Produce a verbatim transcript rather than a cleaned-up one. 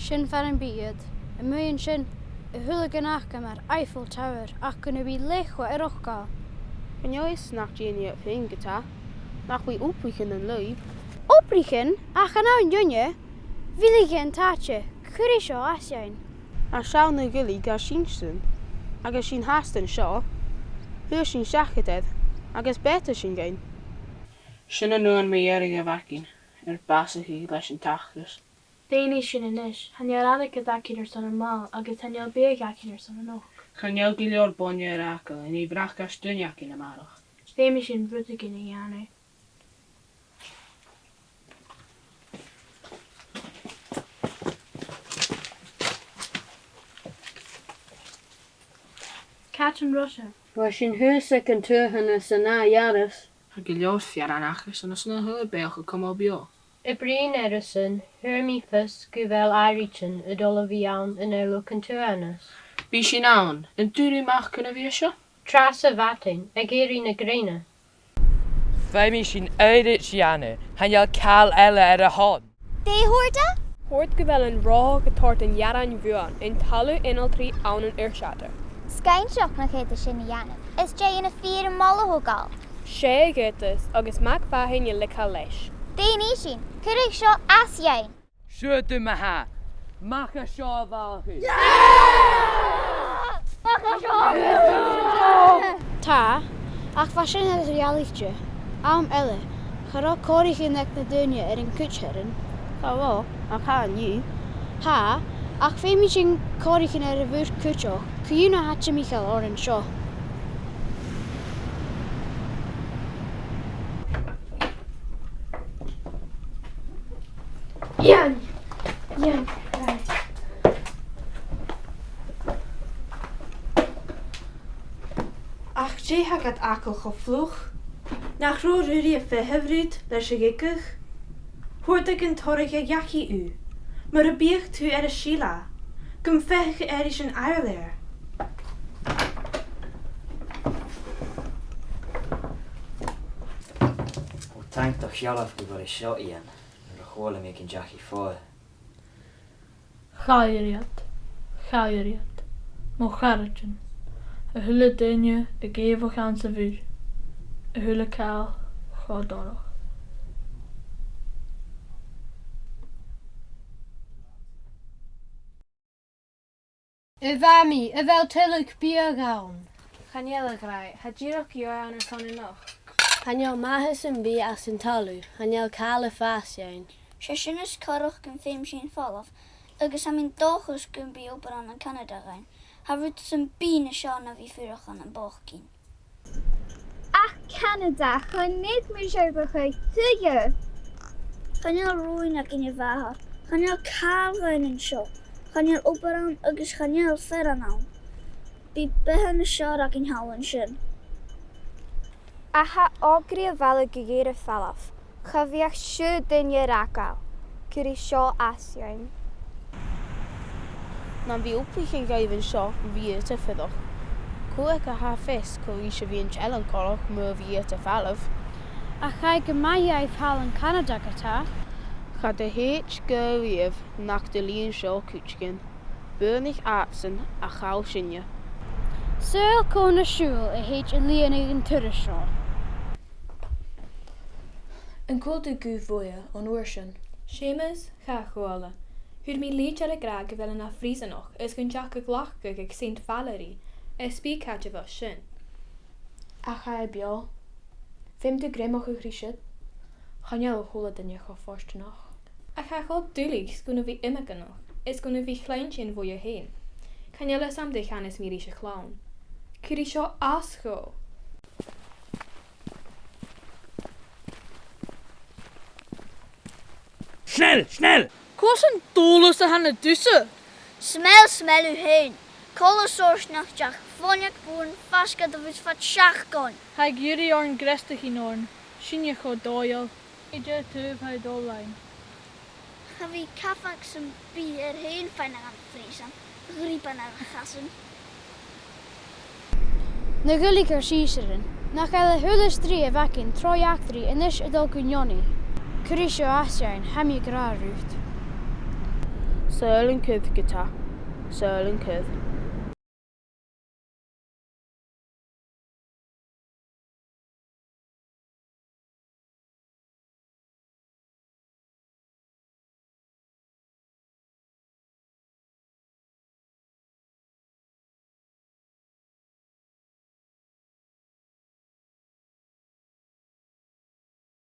Sin far am bi iad. Am muigh an sin, a h-uile gin aca mar Eiffel Tower, ach gun a bhith leth-chòir a' faighinn. Chan eil fhios nach dèan iad fhèin ge-tà, nach bi obraichean an lùib. Obraichean? Ach chan ann duine. Bhiodh iad an t-àite, cuiridh seo às dhan. Tha sinn a' dol a dh'fhaighinn sinn, agus sinn fhathast an seo, fhuair sinn seachad air, agus b' fheudar sinn fhèin. Sin an aon mu dheireadh a bh' againn, air bàsachadh leis an t-acras. Dè nì sinn a-nis? Chan eil airgead againn airson am màl, agus chan eil biadh againn airson a-nochd. Chan eil gu leòr bainne air fhàgail, an e bhreacaist duine againn a-màireach? Feumaidh sinn rudeigin a dhèanamh. Càit an robh sibh? Bha sinn shuas aig an tuathanas an ath-ghearras. Tha gu leòr fearann againn, 's ann às na h-uile beathach a chumail beò. A' bruidhinn air a sin, fhuair mi fios gu bheil àirighean a' dol a bhith ann an àireamh an tuathanais. Bidh sinn ann, an turas a-mach chun a' bhùth seo? Tràth sa mhadainn, ag èirigh na grèine. Feumaidh sinn aon rud a dhèanamh, chan eil càil eile air a shon. Dè thuirt e? Thuirt gu bheil an rothach a' toirt an earrainn bhuan, an talamh ionaltraidh ann an Uibhist. Sgoinneil nach eil iad sin a' dèanamh. Is dè na fir am moladh a thogail. 'S e a dh'fhaodas, agus mac Mhathain a leigeil leis. Dè nì sinn? Cuiridh seo às dhan. Siuthad, ma-thà. Mach à seo, a bhalachaibh. Mach à seo! Tha, ach bha sin air a dhealachadh. Àm eile, cha robh còraichean aig na daoine air an cuid fhaighinn. Cha robh, ach tha an-diugh. Tha, ach feumaidh sinn còraichean air a' bhùrn cuideachd. Cuimhnich, tha Jimmy Hill an seo. Ian! Ian! Ach dè tha gad fhàgail cho fliuch? Nach robh Ruairidh a' feitheamh riut leis a' ghigeadh? Thuirt e gun toireadh e dhachaigh thu, mura biodh tu air a sileadh, gum faigheadh e air sin air leth. Ò, taing do shealbh gu bheil e seo, Iain, nuair a chuala mi gun deachaidh fodha. Chaill iad, chaill iad, mo charaidean, a h-uile duine ag èigheach anns a' bhùrn, a h-uile càil cho dorch. A Mhamaidh, a bheil tuilleadh biadh ann? Chan eil, a ghràidh, tha dìreach biadh ann airson a-nochd. Chan eil math sam bith anns an talamh, chan eil càil a' fàs dhuinn. 'S e sin as coireach gum feum sinn falbh, agus tha mi an dòchas gum bi obair ann an Canada againn. Tha rud sam bith nas fheàrr na bhith a' fuireach ann am bochdainn. Ach Canada, chan fhaic mi seo buachaille tuilleadh. Chan eil roghainn againn, a mhàthair. Chan eil càil dhuinn an seo. Chan eil obair ann agus chan eil fearann ann. Bidh beatha nas fheàrr againn thall an sin. Ach tha òigridh a' bhaile gu lèir a' falbh. Cha bhi ach siud duine air fhàgail. Cuiridh seo às dhuinn. Nam bi obraichean dhuibh an seo, bidh iad a' fuireach. Cò aig a tha fios cò ris a bhios an t-eilean coltach mura bi iad a' falbh. Ach tha e gu math dhaibh thall an Canada ge-tà. Cha do thèid gu riamh nach do lìon seo cuideigin. Bùirnich iadsan a chall sinne. Saoil cò nas fheàrr a thèid a lìonadh an turas seo. An cuala tu guth bhuidhe on uair sin? Seumas, cha chuala. Fhuair mi litir aig Greg gu bheil e na phrìosanach is gun deach a ghlacadh aig Saint Valery, is bidh càit a bheil sin. Ach tha e beò. Feumaidh tu greimachadh ri siud. Chan eil a h-uile duine cho fortanach. Ach tha e cho duilich 's gun a bhith iomagaineach, is gun a bhith a' cluinntinn bhuidhe fhèin. Chan eil fhios agam dè chanas mi ris a' chlann. Cuiridh seo às dhomh. Snell! Snell! Cò às an dòlas a tha na dusan? Smell, smell thu fhèin. Coltas sòirt nach deach foighneachd bùrn faisg air do bhus fad seachdain. Tha iad ag iarraidh oirnn greastaichean oirnn. Sinne cho dòigheil. Dè an taobh tha thu a' dol ann? Cha bhi cabhag sam bith air fhèin faighinn dhan phrìosan, ghrìbean air a chasan. Na duilgheadair sìos oirnn, nach eil a h-uile strì a bh' againn tro eachdraidh a-nis a' dol gu neoni. Cuiridh seo às dhuinn, tha mi ag ràdh riut. Seall an cur ge-tà. Seall an cur.